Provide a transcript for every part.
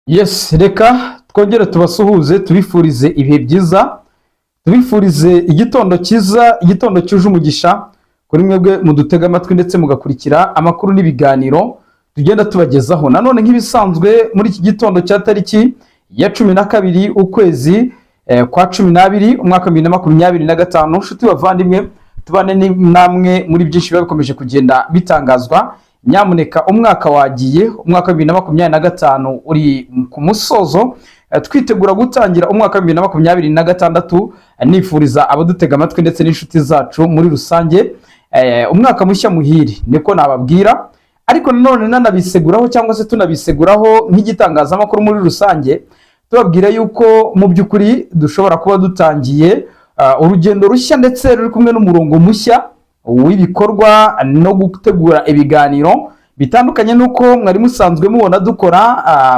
Yes, reka twongere tubasuhuze, tubifurize ibihe byiza, tubifurize igitondo cyiza, igitondo cyuje umugisha kuri mwebwe mudutega amatwi ndetse mugakurikira amakuru n'ibiganiro tugenda tubagezaho. Nanone nk'ibisanzwe, muri iki gitondo cya tariki ya 12 ukwezi kwa 12, umwaka wa 2025, nshuti bavandimwe, tubane namwe muri byinshi biba bikomeje kugenda bitangazwa. Nyamuneka, umwaka wagiye, umwaka wa 2025 uri ku musozo, twitegura gutangira umwaka wa 2026. Nifuriza abadutega amatwi ndetse n'inshuti zacu muri rusange umwaka mushya muhire, niko nababwira. Ariko nanone nanabiseguraho cyangwa se tunabiseguraho nk'igitangazamakuru muri rusange, tubabwira yuko mu by'ukuri dushobora kuba dutangiye urugendo rushya ndetse ruri kumwe n'umurongo mushya w'ibikorwa no gutegura ibiganiro bitandukanye n'uko mwari musanzwe mubona dukora.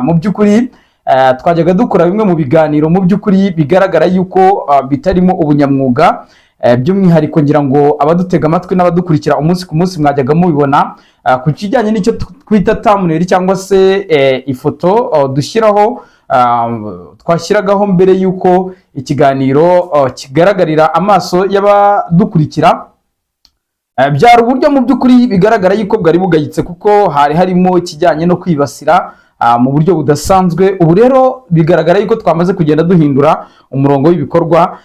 Mu by'ukuri twajyaga dukora bimwe mu biganiro mu by'ukuri bigaragara yuko bitarimo ubunyamwuga. By'umwihariko ngira ngo abadutega amatwi n'abadukurikira umunsi ku munsi mwajyaga mubibona ku kijyanye n'icyo twita thumbnail cyangwa se ifoto dushyiraho, twashyiragaho mbere y'uko ikiganiro kigaragarira amaso y'abadukurikira. Byari uburyo mu by'ukuri bigaragara yuko bwari bugayitse, kuko hari harimo ikijyanye no kwibasira mu buryo budasanzwe. Ubu rero bigaragara yuko twamaze kugenda duhindura umurongo w'ibikorwa.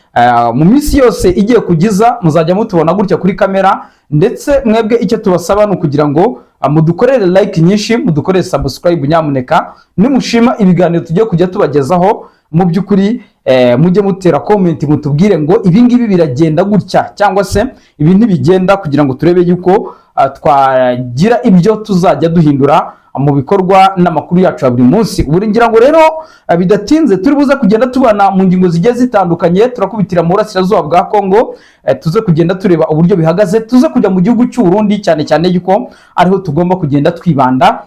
Mu minsi yose igiye kugiza muzajya mutubona gutya kuri kamera, ndetse mwebwe icyo tubasaba ni ukugira ngo mudukorere like nyinshi, mudukorere subscribe. Nyamuneka, nimushima ibiganiro tugiye kujya tubagezaho, mu by'ukuri mujye mutera comment, mutubwire ngo ibi ngibi biragenda gutya cyangwa se ibi ntibigenda, kugira ngo turebe yuko twagira ibyo tuzajya duhindura mu bikorwa n'amakuru yacu ya buri munsi. Ubu ngira ngo rero bidatinze turi buze kugenda tubana mu ngingo zigiye zitandukanye. Turakubitira mu burasirazuba bwa Kongo, tuze kugenda tureba uburyo bihagaze, tuze kujya mu gihugu cy'u Burundi, cyane cyane yuko ariho tugomba kugenda twibanda.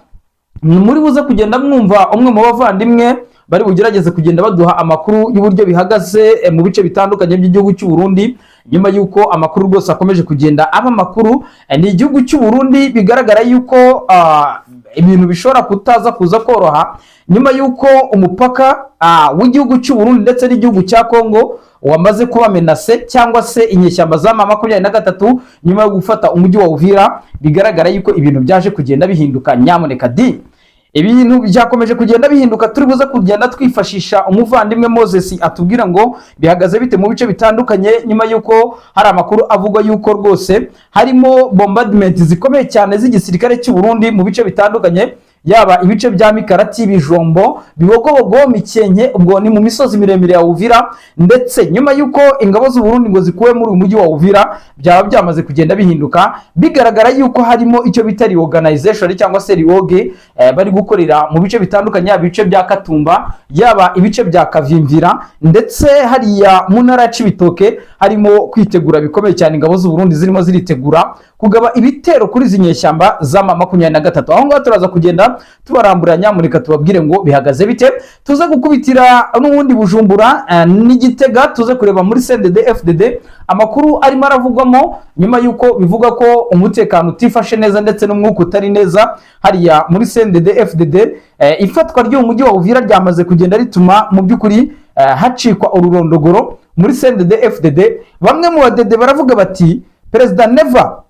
Muri buze kugenda mwumva umwe mu bavandimwe bari bugerageze kugenda baduha amakuru y'uburyo bihagaze mu bice bitandukanye by'igihugu cy'u Burundi, nyuma y'uko amakuru rwose akomeje kugenda aba amakuru. Ni igihugu cy'u Burundi bigaragara yuko ibintu bishobora kutaza kuza koroha, nyuma y'uko umupaka w'igihugu cy'u Burundi ndetse n'igihugu cya Kongo wamaze kuba menacé, cyangwa se inyeshyamba za M23 nyuma yo gufata umujyi wa Uvira, bigaragara yuko ibintu byaje kugenda bihinduka. Nyamuneka di, ibintu byakomeje kugenda bihinduka. Turi buze kugenda twifashisha umuvandimwe Moses atubwira ngo bihagaze bite mu bice bitandukanye, nyuma y'uko hari amakuru avugwa yuko rwose harimo bombardment zikomeye cyane z'igisirikare cy'u Burundi mu bice bitandukanye, yaba ibice bya Mikarati, Bijombo, Bibogobogo, Mikenke, ubwo ni mu misozi miremire ya Uvira. Ndetse nyuma y'uko ingabo z'u Burundi ngo zikuwe muri uyu mujyi wa Uvira, byaba byamaze kugenda bihinduka, bigaragara yuko harimo icyo bita reorganization cyangwa se reorg bari gukorera mu bice bitandukanye, yaba ibice bya Katumba, yaba ibice bya Kavimvira, ndetse hariya mu ntara ya Cibitoke harimo kwitegura bikomeye cyane. Ingabo z'u Burundi zirimo ziritegura kugaba ibitero kuri izi nyeshyamba za M23. Aho ngaho turaza kugenda tubarambura, nyamuneka tubabwire ngo bihagaze bite. Tuze gukubitira n'ubundi Bujumbura n'Igitega, tuze kureba muri CNDD FDD amakuru arimo aravugwamo, nyuma y'uko bivuga ko umutekano utifashe neza ndetse n'umwuka utari neza hariya muri CNDD FDD. Ifatwa ry'uwo mujyi wa Uvira ryamaze kugenda rituma mu by'ukuri hacikwa ururondogoro muri CNDD FDD. Bamwe mu badede baravuga bati Perezida Neva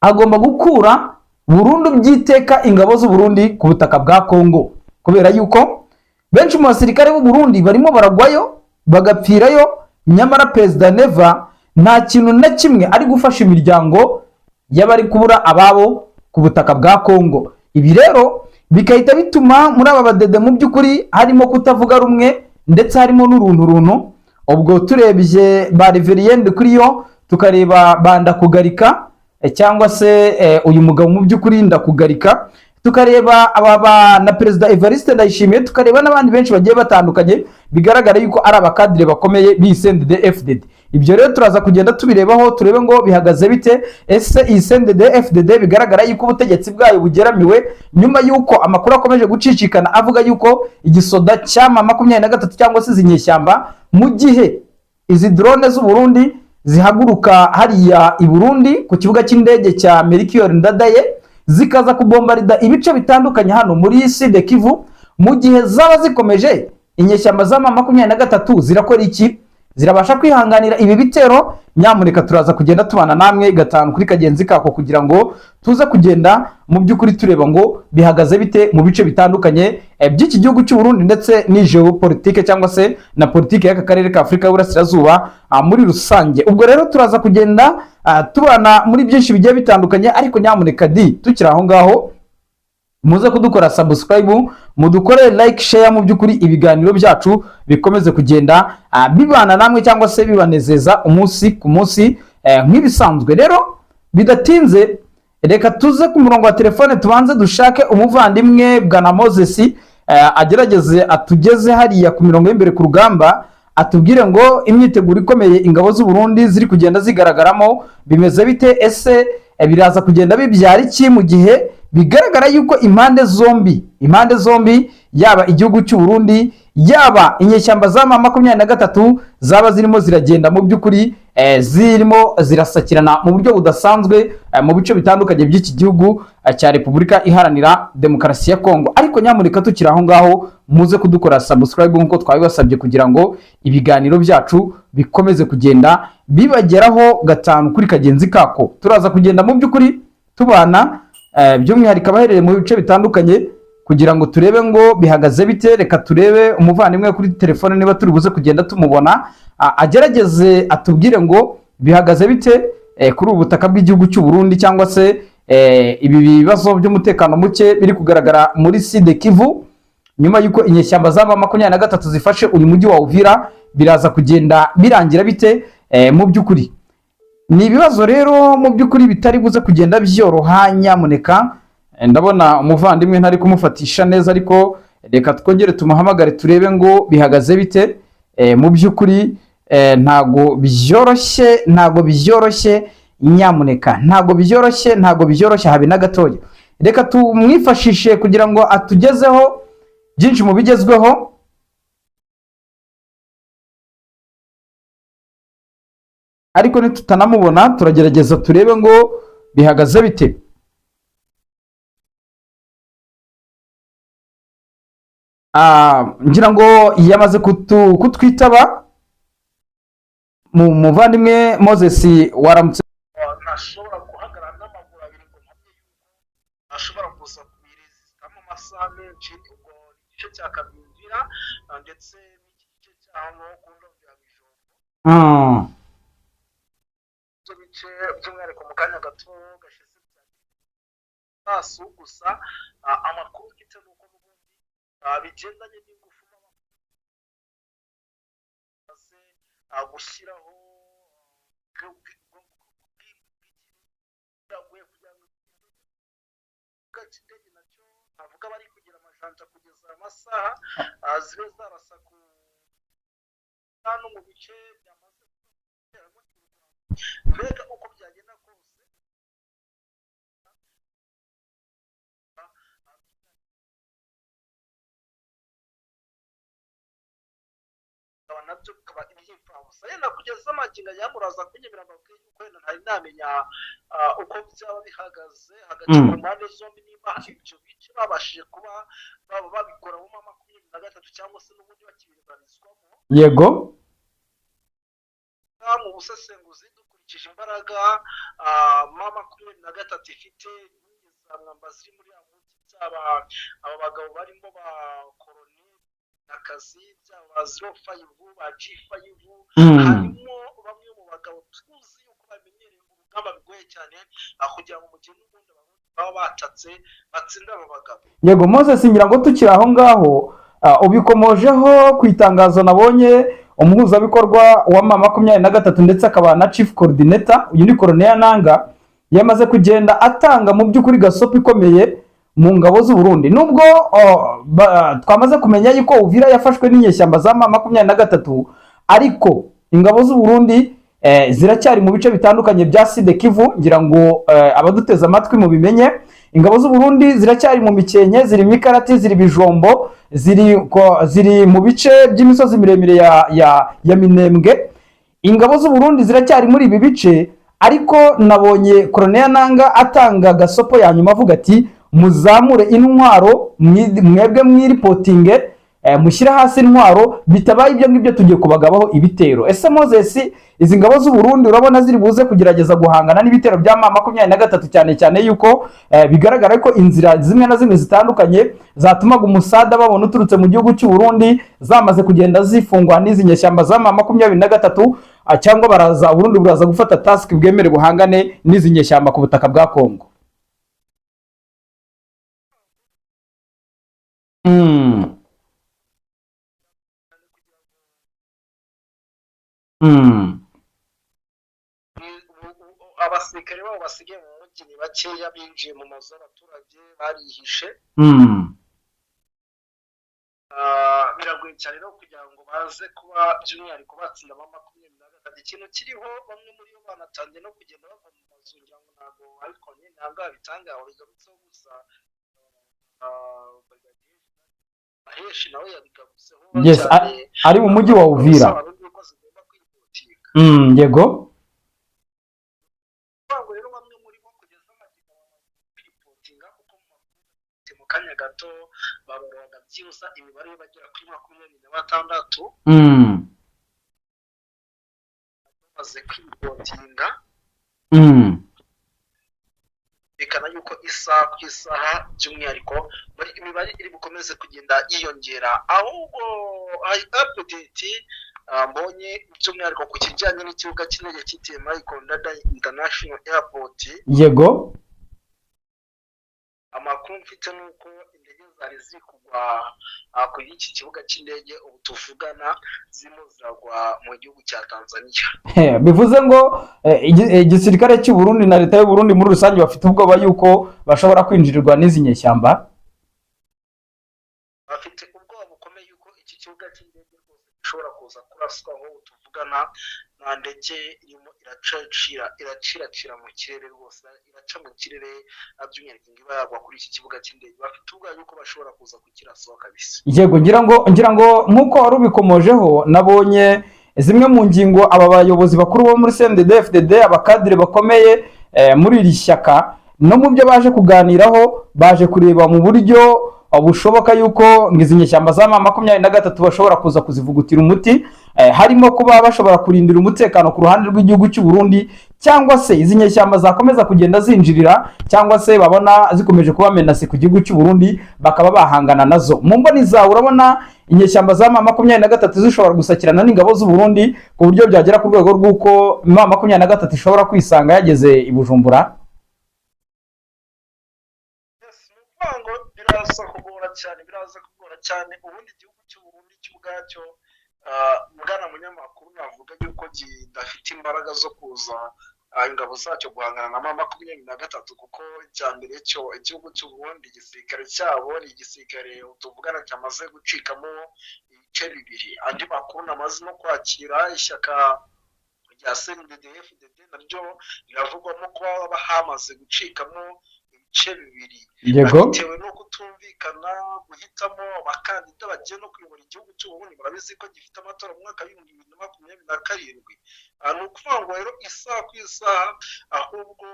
agomba gukura burundu by'iteka ingabo z'u Burundi ku butaka bwa Kongo, kubera yuko benshi mu basirikare b'u Burundi barimo baragwayo bagapfirayo, nyamara Perezida Neva nta kintu na kimwe ari gufasha imiryango y'abari kubura ababo ku butaka bwa Kongo. Ibi rero bigahita bituma muri aba badede mu by'ukuri harimo kutavuga rumwe, ndetse harimo n'uruntu runtu. Ubwo turebye ba Reverien kuri yo, tukareba ba Ndakugarika, cyangwa se uyu mugabo mu by'ukuri Ndakugarika, tukareba aba na Perezida Evariste Ndayishimiye, tukareba n'abandi benshi bagiye batandukanye, bigaragara yuko ari abakadire bakomeye b'iyi CNDD FDD. Ibyo rero turaza kugenda tubirebaho, turebe ngo bihagaze bite. Ese iyi CNDD FDD bigaragara yuko ubutegetsi bwayo bugeramiwe, nyuma yuko amakuru akomeje gucicikana avuga yuko igisoda cya M23 cyangwa se izi nyeshyamba, mu gihe izi drone z'u Burundi zihaguruka hariya i Burundi ku kibuga cy'indege cya Melchior Ndadaye, zikaza kubombarida ibice bitandukanye hano muri Sud Kivu, Mu gihe zaba zikomeje, inyeshyamba za M23 zirakora iki? Zirabasha kwihanganira ibi bitero? Nyamuneka turaza kugenda tubana namwe gatanu kuri kagenzi kako, kugira ngo tuze kugenda mu by'ukuri tureba ngo bihagaze bite mu bice bitandukanye by'iki gihugu cy'u Burundi, ndetse ni geopolitike cyangwa se na politike y'aka karere ka Afurika y'Uburasirazuba muri rusange. Ubwo rero turaza kugenda tubana muri byinshi bigiye bitandukanye, ariko nyamuneka di tukiri aho ngaho, muze kudukora subscribe, mudukore like, share, mu by'ukuri ibiganiro byacu bikomeze kugenda bibana namwe cyangwa se bibanezeza umunsi ku munsi nk'ibisanzwe. Rero bidatinze, reka tuze ku murongo wa telefone, tubanze dushake umuvandimwe bwana Moses, agerageze atugeze hariya ku mirongo y'imbere ku rugamba, atubwire ngo imyiteguro ikomeye ingabo z'u Burundi ziri kugenda zigaragaramo bimeze bite? Ese biraza kugenda bibyara iki, mu gihe bigaragara yuko impande zombi, yaba igihugu cy'u Burundi, yaba inyeshyamba za M23, zaba zirimo ziragenda mu by'ukuri zirimo zirasakirana mu buryo budasanzwe mu bice bitandukanye by'iki gihugu cya Repubulika Iharanira Demokarasi ya Kongo? Ariko nyamuneka tukiri aho ngaho, muze kudukora subscribe nk'uko twabibasabye, kugira ngo ibiganiro byacu bikomeze kugenda bibageraho gatanu kuri kagenzi kako. Turaza kugenda mu by'ukuri tubana, by'umwihariko abaherereye mu bice bitandukanye, kugira ngo turebe ngo bihagaze bite. Reka turebe umuvandimwe kuri telefone niba turi buze kugenda tumubona, agerageze atubwire ngo bihagaze bite kuri ubu butaka bw'igihugu cy'u Burundi, cyangwa se ibi bibazo by'umutekano muke biri kugaragara muri Sud Kivu nyuma y'uko inyeshyamba za M23 zifashe uyu mujyi wa Uvira. Biraza kugenda birangira bite? Mu by'ukuri ni ibibazo rero mu by'ukuri bitari buze kugenda byoroha. Nyamuneka ndabona umuvandimwe ntari kumufatisha neza, ariko reka twongere tumuhamagare turebe ngo bihagaze bite. Mu by'ukuri ntago byoroshye, ntago byoroshye, nyamuneka, ntago byoroshye, ntago byoroshye habe na gatoya. Reka tumwifashishe kugira ngo atugezeho byinshi mu bigezweho. Ariko nitutanamubona, turagerageza turebe ngo bihagaze bite. Ngira ngo yamaze kutwitaba. Mu muvandimwe Moses, waramutse? Ntashobora guhagarara n'amaguru abiri ngo mpamye yuko ashobora kuza kubiresistamo amasaha menshi. Ubwo ni igice cya Kavimvira ndetse n'iki gice cyaho ku ndobo ya Bijombo. Ibyo bice by'umwihariko mu kanya gato gashize maso gusa, amakuru mfite ni uko n'ubundi bigendanye n'ingufu bamaze gushyiraho biragoye kugira ngo ikibuga cy'indege nacyo navuga bari kugira amajanja kugeza aya masaha, zibe zarasa ku hano mu bice byamaze kuberamo mbega uko byagenda kose. Bikaba nabyo bikaba iby'imfabusa yenda kugeza amagingo aya. Muraza kunyemera mbabwire yuko wenda ntari namenya uko byaba bihagaze hagati ku mpande zombi, niba ibyo bice babashije kuba baba babikoramo M23 cyangwa se n'ubundi bakibibarizwamo. Mu busesenguzi, dukurikije imbaraga M23 ifite, inkingi za mwamba ziri muri ya mujyi, byaba aba bagabo barimo ba koroni akazi, byaba ba 05, ba G5, harimo bamwe mu bagabo tuzi yuko bamenyereye urugamba, bigoye cyane kugira ngo mu gihe n'ubundi Abarundi baba batatse batsinde aba bagabo. Yego Moses, ngira ngo tukiri aho ngaho, ubikomojeho ku itangazo nabonye umuhuzabikorwa wa M23 ndetse akaba na chief coordinator, uyu ni Colonel Nanga, yamaze kugenda atanga mu by'ukuri gasopo ikomeye mu ngabo z'u Burundi. Nubwo twamaze kumenya yuko Uvira yafashwe n'inyeshyamba za M23, ariko ingabo z'u Burundi ziracyari mu bice bitandukanye bya Sud Kivu. Ngira ngo abaduteze amatwi mubimenye, ingabo z'u Burundi ziracyari mu Mikenke, ziri mu Ikarati, ziri Bijombo, ziri mu bice by'imisozi miremire ya Minembwe. Ingabo z'u Burundi ziracyari muri ibi bice, ariko nabonye Colonel Nanga atanga gasopo ya nyuma avuga ati Muzamure intwaro, mwebwe mwiripotinge, mushyire hasi intwaro, bitabaye ibyo ngibyo tugiye kubagabaho ibitero. Ese Moses, izi ngabo z'u Burundi urabona ziri buze kugerageza guhangana n'ibitero bya M23, cyane cyane yuko bigaragara ko inzira zimwe na zimwe zitandukanye zatumaga umusada babona uturutse mu gihugu cy'u Burundi zamaze kugenda zifungwa n'izi nyeshyamba za M23, cyangwa baraza, Burundi buraza gufata task bwemere buhangane n'izi nyeshyamba ku butaka bwa Kongo? Abasirikare babo basigaye mu mujyi ni bakeya, binjiye mu mazu y'abaturage barihishe. Biragoye cyane rero kugira ngo baze kuba by'umwihariko batsinda M23. Ikintu kiriho, bamwe muri bo banatangiye no kugenda bava mu mazu. Ngira ngo ntabwo, ariko ntabwo babitanga bigarutseho gusa, Maheshi nawe yabigarutseho cyane. Ari mu mujyi wa Uvira. Asaba Abarundi ko zigomba kwihutika. Yego. Ngo rero bamwe muri bo kugeza amagingo bamaze kwiripotinga, kuko mu makuru mu kanya gato babaruraga byibuze imibare bagera kuri 26 bamaze kwiripotinga. Berekana yuko isaha ku isaha by'umwihariko muri imibare iri bukomeze kugenda yiyongera. Ahubwo hari update mbonye by'umwihariko ku kijyanye n'ikibuga cy'indege cyitiriwe Michael Ndadaye International Airport. Amakuru mfite ni uko indege zari ziri kugwa kuri iki kibuga cy'indege, ubu tuvugana zirimo ziragwa mu gihugu cya Tanzania. Bivuze ngo igisirikare cy'u Burundi na leta y'u Burundi muri rusange bafite ubwoba yuko bashobora kwinjirirwa n'izi nyeshyamba. Bafite ubwoba bukomeye yuko iki kibuga cy'indege rwose gishobora kuza kuraswaho. Tuvugana nta ndege irimo iraciracira mu kirere rwose, iraca mu kirere, by'umwihariko ngo iba yagwa kuri iki kibuga cy'indege. Bafite ubwoba yuko bashobora kuza kukirasaho kabisa. Yego, ngira ngo nk'uko wari ubikomojeho, nabonye zimwe mu ngingo aba bayobozi bakuru bo muri CNDD FDD, abakadire bakomeye muri iri shyaka, no mu byo baje kuganiraho, baje kureba mu buryo bushoboka yuko ngo izi nyeshyamba za M23 bashobora kuza kuzivugutira umuti, harimo kuba bashobora kurindira umutekano ku ruhande rw'igihugu cy'u Burundi, cyangwa se izi nyeshyamba zakomeza kugenda zinjirira, cyangwa se babona zikomeje kuba menace ku gihugu cy'u Burundi, bakaba bahangana nazo. Mu mboni zawe, urabona inyeshyamba za M23 zishobora gusakirana n'ingabo z'u Burundi ku buryo byagera ku rwego rw'uko M23 ishobora kwisanga yageze i Bujumbura? Yes, ni ukuvuga ngo biraza kugora cyane, biraza kugora cyane. Ubundi igihugu cy'u Burundi cyo ubwacyo, bwana munyamakuru, navuga yuko kidafite imbaraga zo kuza ingabo zacyo guhangana na M23, kuko icya mbere cyo igihugu cy'u Burundi, igisirikare cyabo ni igisirikare tuvugana cyamaze gucikamo ibice bibiri. Andi makuru namaze no kwakira, ishyaka rya CNDD-FDD naryo riravugwamo kuba haba hamaze gucikamo ibice bibiri, bitewe no kutumvikana guhitamo abakandida bagiye no kuyobora igihugu cy'u Burundi. Murabizi ko gifite amatora mu mwaka wa 2027. Ni ukuvuga ngo rero isaha ku isaha ahubwo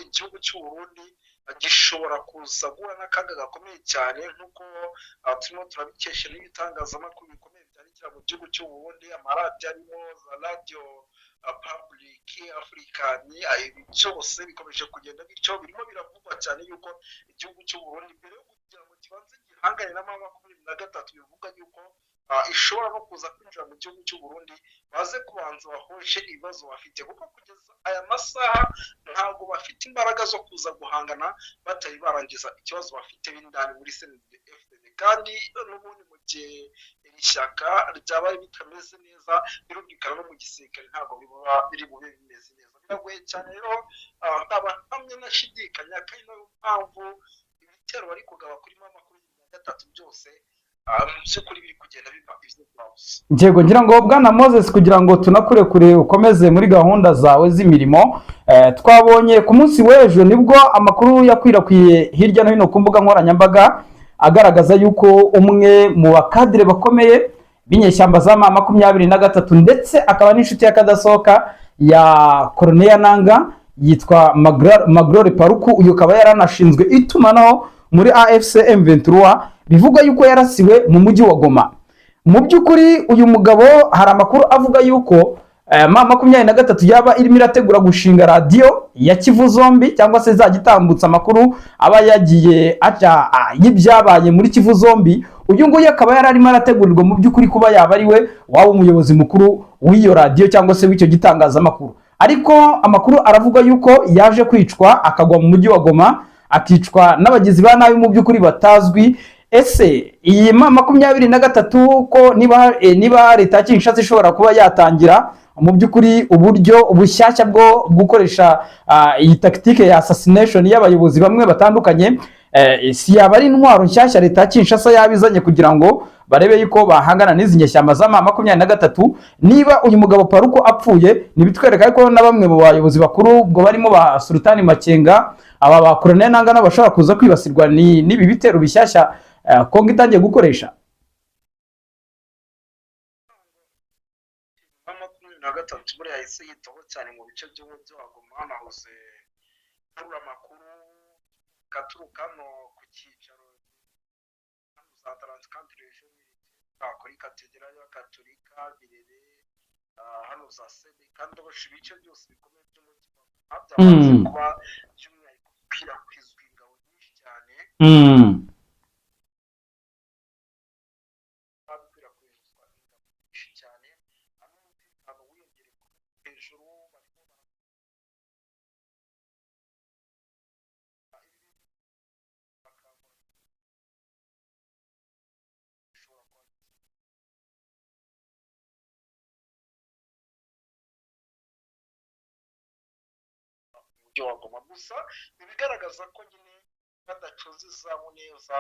igihugu cy'u Burundi gishobora kuza guhura n'akaga gakomeye cyane, nk'uko turimo turabikesha n'ibitangazamakuru bikomeye byandikira mu gihugu cy'u Burundi, amaradiyo arimo za radiyo public African. Ibi byose bikomeje kugenda bityo, birimo biravugwa cyane yuko igihugu cy'u Burundi, mbere yo kugira ngo kibanze gihangane na M23 bivuga yuko ishobora no kuza kwinjira mu gihugu cy'u Burundi, baze kubanza bahoshe ibibazo bafite, kuko kugeza aya masaha ntabwo bafite imbaraga zo kuza guhangana batari barangiza ikibazo bafite b'indani muri CNDD-FDD. Kandi n'ubundi mu gihe iri shyaka ryaba bitameze neza, birumvikana no mu gisirikare ntabwo biba biri bube bimeze neza. Biragoye cyane rero, nkaba mpamya nashidikanya ko ari nayo mpamvu ibitero bari kugaba kuri M23 byose mu by'ukuri biri kugenda biba iby'ubusa. Yego, ngira ngo bwana Moses, kugira ngo tunakurekure ukomeze muri gahunda zawe z'imirimo, twabonye ku munsi w'ejo nibwo amakuru yakwirakwiye hirya no hino ku mbuga nkoranyambaga agaragaza yuko umwe mu bakadire bakomeye b'inyeshyamba za M23, ndetse akaba n'inshuti y'akadasohoka ya Corneille Nanga, Yitwa Magrore Paluku. Uyu akaba yaranashinzwe itumanaho muri AFC M23. Bivugwa yuko yarasiwe mu mujyi wa Goma. Mu by'ukuri uyu mugabo, hari amakuru avuga yuko M23 yaba irimo irategura gushinga radiyo ya Kivu zombi, cyangwa se izajya itambutsa amakuru aba yagiye aca y'ibyabaye muri Kivu zombi. Uyu nguyu akaba yari arimo arategurirwa mu by'ukuri kuba yaba ari we waba umuyobozi mukuru w'iyo radiyo cyangwa se w'icyo gitangazamakuru. Ariko amakuru aravuga yuko yaje kwicwa, akagwa mu mujyi wa Goma, akicwa n'abagizi ba nabi mu by'ukuri batazwi. Ese iyi M23 ko niba leta ya Kinshasa ishobora kuba yatangira mu by'ukuri uburyo bushyashya bwo gukoresha iyi tactique ya assassination y'abayobozi bamwe batandukanye, si yaba ari intwaro nshyashya leta ya Kinshasa yaba izanye kugira ngo barebe yuko bahangana n'izi nyeshyamba za M23? Niba uyu mugabo Paluku apfuye, ntibitwereka ko na bamwe mu bayobozi bakuru, ubwo barimo ba Sultani Makenga, aba ba Colonel Nanga, nabo bashobora kuza kwibasirwa n'ibi bitero bishyashya Kongo itangiye gukoresha? M23 buriya yahise yitaho cyane mu bice by'umujyi wa Goma. Nahoze nterura amakuru gaturuka hano ku cyicaro hano za Taransikandi region, kuri Katedrali ya Katolika Birere, hano za Sede, kandi ibice byose bikomeye by'umujyi wa Goma byamaze kuba by'umwihariko gukwirakwizwa ingabo nyinshi cyane, bikwirakwizwa ingabo nyinshi cyane, hamwe umutekano wiyongereye hejuru. Barimo bishobora kuba mujyi wa Goma. Gusa ibigaragaza ko nyine badacunze izamu neza,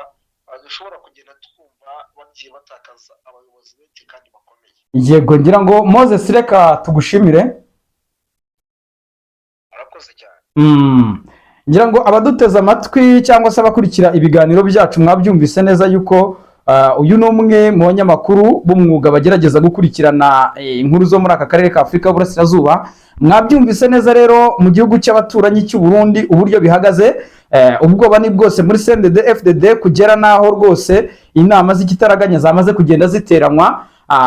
dushobora kugenda twumva bagiye batakaza abayobozi benshi kandi bakomeye. Yego, ngira ngo Moses, reka tugushimire. Arakoze cyane. Ngira ngo abaduteze amatwi cyangwa se abakurikira ibiganiro byacu mwabyumvise neza yuko uyu ni umwe mu banyamakuru b'umwuga bagerageza gukurikirana inkuru zo muri aka karere ka Afurika y'Uburasirazuba. Mwabyumvise neza rero mu gihugu cy'abaturanyi cy'u Burundi uburyo bihagaze. Ubwoba ni bwose muri CNDD FDD, kugera n'aho rwose inama z'ikitaraganya zamaze kugenda ziteranywa.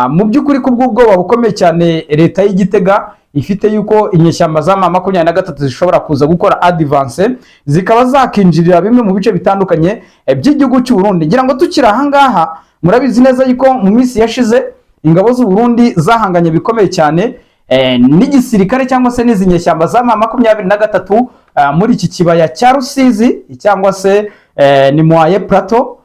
Mu by'ukuri kubw'ubwoba bukomeye cyane leta y'Igitega ifite yuko inyeshyamba za M23 zishobora kuza gukora advance, zikaba zakinjirira bimwe mu bice bitandukanye by'igihugu cy'u Burundi. Ngira ngo tukiri aha ngaha, murabizi neza yuko mu minsi yashize ingabo z'u Burundi zahanganye bikomeye cyane n'igisirikare cyangwa se n'izi nyeshyamba za M23 muri iki kibaya cya Rusizi, cyangwa se ni Moyen Plateau.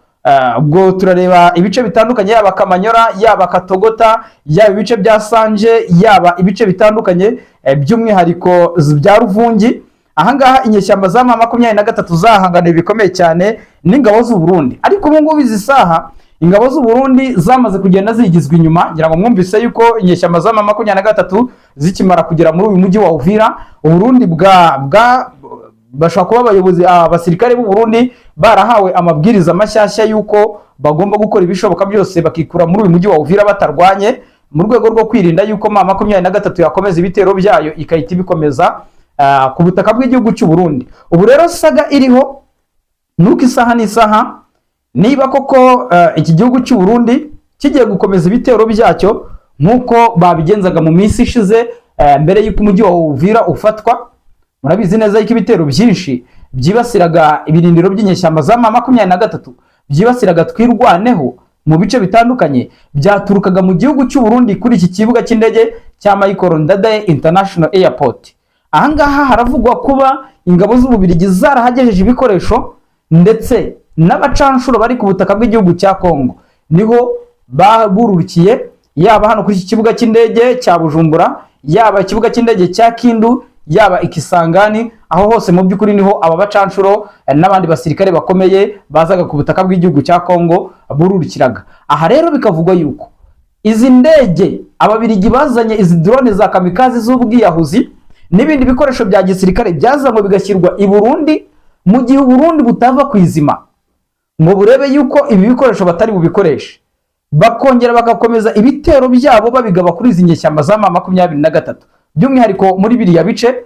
Ubwo turareba ibice bitandukanye, yaba Kamanyora, yaba Katogota, yaba ibice bya Sanje, yaba ibice bitandukanye by'umwihariko bya Ruvungi. Ahangaha inyeshyamba za M23 zahanganiye bikomeye cyane n'ingabo z'u Burundi. Ariko ubu ngubu izi saha ingabo z'u Burundi zamaze kugenda zigizwa inyuma. Ngira ngo mwumvise yuko inyeshyamba za M23 zikimara kugera muri uyu mujyi wa Uvira, Uburundi bwa bashobora kuba abayobozi, abasirikare b'u Burundi barahawe amabwiriza mashyashya yuko bagomba gukora ibishoboka byose bakikura muri uyu mujyi wa Uvira batarwanye, mu rwego rwo kwirinda yuko M23 yakomeza ibitero byayo ikahita ibikomeza ku butaka bw'igihugu cy'u Burundi. Ubu rero saga iriho nuko isaha n'isaha, niba koko iki gihugu cy'u Burundi kigiye gukomeza ibitero byacyo nk'uko babigenzaga mu minsi ishize mbere y'uko umujyi wa Uvira ufatwa. Murabizi neza yuko ibitero byinshi byibasiraga ibirindiro by'inyeshyamba za M23, byibasiraga Twirwaneho mu bice bitandukanye, byaturukaga mu gihugu cy'u Burundi kuri iki kibuga cy'indege cya Michael Ndadaye International Airport. Ahangaha haravugwa kuba ingabo z'Ububirigi zarahagejeje ibikoresho, ndetse n'abacanshuro bari ku butaka bw'igihugu cya Kongo niho baburukiye, yaba hano kuri iki kibuga cy'indege cya Bujumbura, yaba ikibuga cy'indege cya Kindu, yaba Ikisangani. Aho hose mu by'ukuri niho aba bacanshuro n'abandi basirikare bakomeye bazaga ku butaka bw'igihugu cya Kongo bururukiraga. Aha rero bikavugwa yuko izi ndege Ababirigi bazanye, izi drone za kamikazi z'ubwiyahuzi n'ibindi bikoresho bya gisirikare byazanywe bigashyirwa i Burundi, mu gihe Uburundi butava ku izima ngo burebe yuko ibi bikoresho batari bubikoreshe, bakongera bagakomeza ibitero byabo babigaba kuri izi nyeshyamba za M23, by'umwihariko muri biriya bice.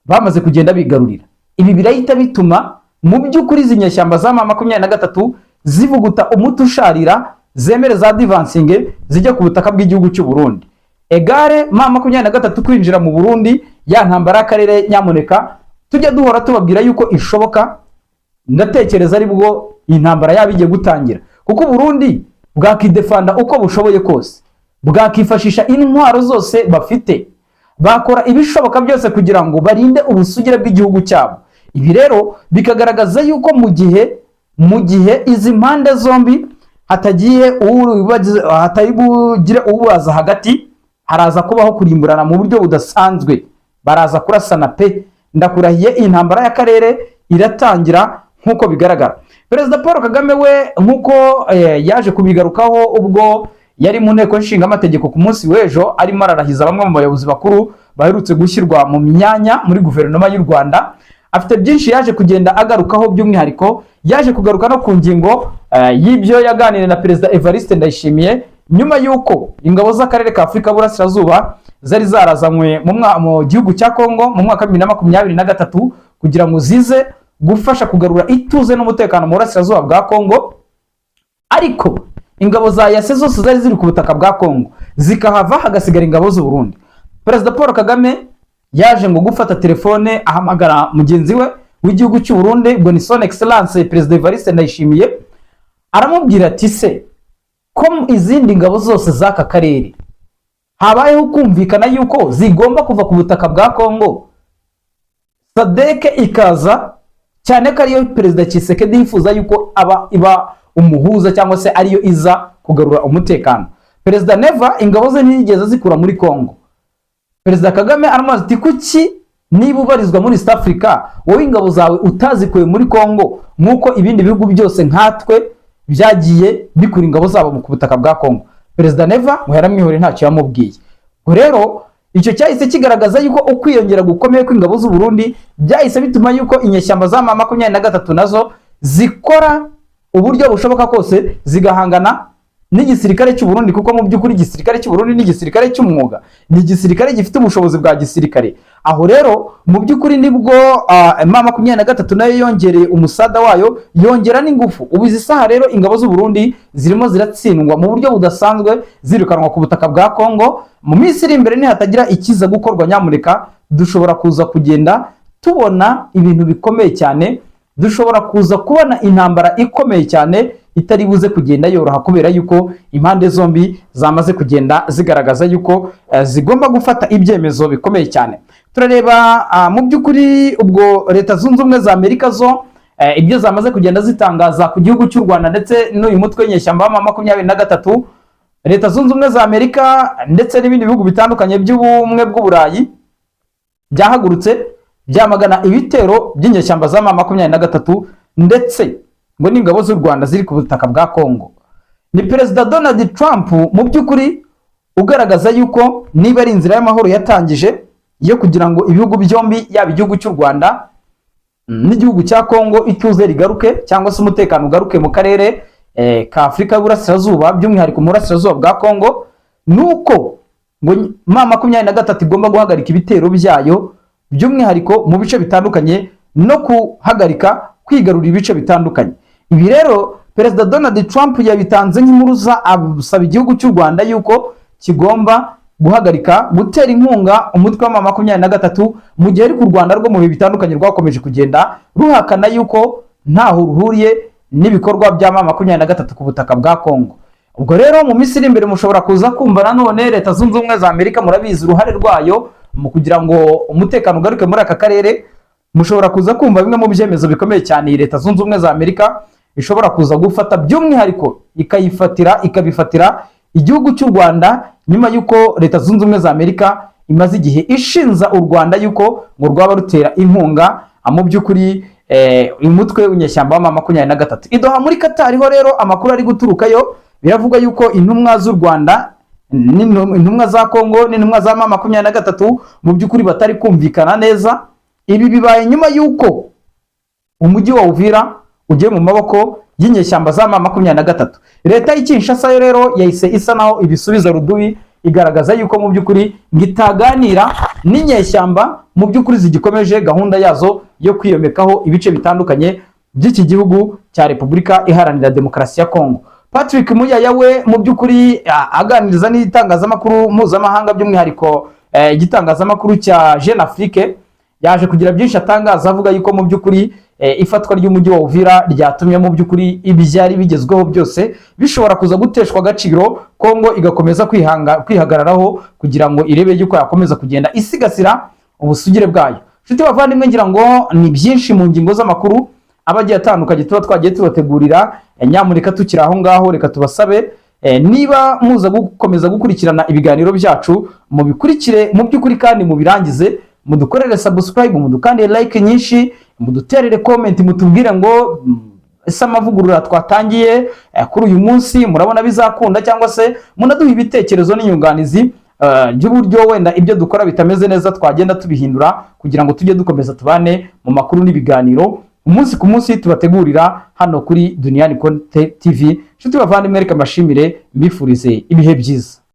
Bamaze kugenda bigarurira. Ibi birahita bituma mu by'ukuri izi nyeshyamba za M23 zivuguta umuti usharira, zemere za advancing zijya ku butaka bw'igihugu cy'u Burundi. Egare M23 kwinjira mu Burundi, ya ntambara y'akarere nyamuneka tujya duhora tubabwira yuko ishoboka, ndatekereza aribwo iyi ntambara yaba igiye gutangira, kuko Burundi bwakidefanda uko bushoboye kose, bwakifashisha intwaro zose bafite, bakora ibishoboka byose kugira ngo barinde ubusugire bw'igihugu cyabo. Ibi rero bikagaragaza yuko mu gihe izi mpande zombi hatagiye hatari bugire ubaza hagati, haraza kubaho kurimburana mu buryo budasanzwe, baraza kurasana pe. Ndakurahiye, iyi ntambara y'akarere iratangira nk'uko bigaragara. Perezida Paul Kagame we, nk'uko yaje kubigarukaho ubwo yari mu Nteko Nshingamategeko ku munsi w'ejo, arimo ararahiza bamwe mu bayobozi bakuru baherutse gushyirwa mu myanya muri guverinoma y'u Rwanda, afite byinshi yaje kugenda agarukaho. By'umwihariko yaje kugaruka no ku ngingo y'ibyo yaganiriye na Perezida Evariste Ndayishimiye nyuma y'uko ingabo z'akarere ka Afurika y'Uburasirazuba zari zarazanywe mu gihugu cya Kongo mu mwaka wa 2023 kugira ngo zize gufasha kugarura ituze n'umutekano mu burasirazuba bwa Kongo, ariko ingabo za EAC zose zari ziri ku butaka bwa Kongo zikahava, hagasigara ingabo z'u Burundi. Perezida Paul Kagame yaje ngo gufata telefone, ahamagara mugenzi we w'igihugu cy'u Burundi, ngo ni Son Excellence Perezida Evariste Ndayishimiye, aramubwira ati: "Se ko izindi ngabo zose z'aka karere habayeho kumvikana yuko zigomba kuva ku butaka bwa Kongo, SADC ikaza, cyane ko ariyo Perezida Tshisekedi yifuza yuko aba iba umuhuza cyangwa se ariyo iza kugarura umutekano, Perezida Neva ingabo ze ntiyigeze zikura muri Kongo?" Perezida Kagame aramubaza ati: "Kuki niba ubarizwa muri East Africa, wowe ingabo zawe utazikuye muri Kongo nk'uko ibindi bihugu byose nkatwe byagiye bikura ingabo zabo ku butaka bwa Kongo?" Perezida Neva ngo yaramwihoreye, ntacyo yamubwiye. Ubwo rero icyo cyahise kigaragaza yuko ukwiyongera gukomeye kw'ingabo z'u Burundi byahise bituma yuko inyeshyamba za M23 nazo zikora uburyo bushoboka kose zigahangana n'igisirikare cy'u Burundi, kuko mu by'ukuri igisirikare cy'u Burundi ni igisirikare cy'umwuga, ni igisirikare gifite ubushobozi bwa gisirikare. Aho rero mu by'ukuri nibwo M23 nayo yongereye umusada wayo, yongera n'ingufu. Ubu izi saha rero ingabo z'u Burundi zirimo ziratsindwa mu buryo budasanzwe, zirukanwa ku butaka bwa Kongo. Mu minsi iri imbere, nihatagira ikiza gukorwa, nyamuneka, dushobora kuza kugenda tubona ibintu bikomeye cyane, dushobora kuza kubona intambara ikomeye cyane itari buze kugenda yoroha, kubera yuko impande zombi zamaze kugenda zigaragaza yuko zigomba gufata ibyemezo bikomeye cyane. Turareba mu by'ukuri ubwo Leta Zunze Ubumwe za Amerika zo ibyo zamaze kugenda zitangaza ku gihugu cy'u Rwanda ndetse n'uyu mutwe w'inyeshyamba wa 23. Leta Zunze Ubumwe za Amerika ndetse n'ibindi bihugu bitandukanye by'Ubumwe bw'Uburayi byahagurutse byamagana ibitero by'inyeshyamba za M23 ndetse ngo n'ingabo z'u Rwanda ziri ku butaka bwa Kongo. Ni Perezida Donald Trump mu by'ukuri ugaragaza yuko niba ari inzira y'amahoro yatangije yo kugira ngo ibihugu byombi, yaba igihugu cy'u Rwanda n'igihugu cya Kongo, ituze rigaruke cyangwa se umutekano ugaruke mu karere ka Afurika y'Uburasirazuba, by'umwihariko mu burasirazuba bwa Kongo, nuko ngo M23 igomba guhagarika ibitero byayo, by'umwihariko mu bice bitandukanye, no guhagarika kwigarurira ibice bitandukanye. Ibi rero Perezida Donald Trump yabitanze nk'impuruza, asaba igihugu cy'u Rwanda yuko kigomba guhagarika gutera inkunga umutwe wa 23, mu gihe ariko u Rwanda rwo mu bihe bitandukanye rwakomeje kugenda ruhakana yuko ntaho ruhuriye n'ibikorwa bya M23 ku butaka bwa Kongo. Ubwo rero mu minsi iri imbere mushobora kuza kumva nanone Leta Zunze Ubumwe za Amerika, murabizi uruhare rwayo mu kugira ngo umutekano ugaruke muri aka karere, mushobora kuza kumva bimwe mu byemezo bikomeye cyane iyi Leta Zunze Ubumwe za Amerika ishobora kuza gufata, by'umwihariko ikayifatira, ikabifatira igihugu cy'u Rwanda, nyuma y'uko Leta Zunze Ubumwe za Amerika imaze igihe ishinza u Rwanda yuko ngo rwaba rutera inkunga mu by'ukuri uyu mutwe w'inyeshyamba wa 23. I Doha muri Qatar ho rero amakuru ari guturukayo, biravuga yuko intumwa z'u Rwanda, intumwa za Kongo n'intumwa za M23 mu by'ukuri batari kumvikana neza. Ibi bibaye nyuma y'uko umujyi wa Uvira ugiye mu maboko y'inyeshyamba za M23. Leta y'i Kinshasa yo rero yahise isa naho ibisubiza rudubi. igaragaza yuko mu by'ukuri ngo itaganira n'inyeshyamba mu by'ukuri zigikomeje gahunda yazo yo kwiyomekaho ibice bitandukanye by'iki gihugu cya Repubulika Iharanira Demokarasi ya Kongo. Patrick Muyaya we mu by'ukuri aganiriza n'itangazamakuru mpuzamahanga, by'umwihariko igitangazamakuru cya Jeune Afrique, yaje kugira byinshi atangaza, avuga yuko mu by'ukuri ifatwa ry'umujyi wa Uvira ryatumye mu by'ukuri ibyari bigezweho byose bishobora kuza guteshwa agaciro, Kongo igakomeza kwihagararaho kugira ngo irebe yuko yakomeza kugenda isigasira ubusugire bwayo. Nshuti bavandimwe, ngira ngo ni byinshi mu ngingo z'amakuru aba agiye atandukanye tuba twagiye tubategurira. Nyamuneka tukiri aho ngaho, reka tubasabe, niba muza gukomeza gukurikirana ibiganiro byacu, mubikurikire mu by'ukuri kandi mubirangize, mudukorere subscribe, mudukandire like nyinshi, muduterere comment, mutubwire ngo ese amavugurura twatangiye kuri uyu munsi murabona bizakunda, cyangwa se munaduha ibitekerezo n'inyunganizi by'uburyo wenda ibyo dukora bitameze neza twagenda tubihindura, kugira ngo tujye dukomeza tubane mu makuru n'ibiganiro umunsi ku munsi tubategurira hano kuri Duniyani Konte TV. Inshuti bavandimwe, reka mbashimire, mbifurize ibihe byiza.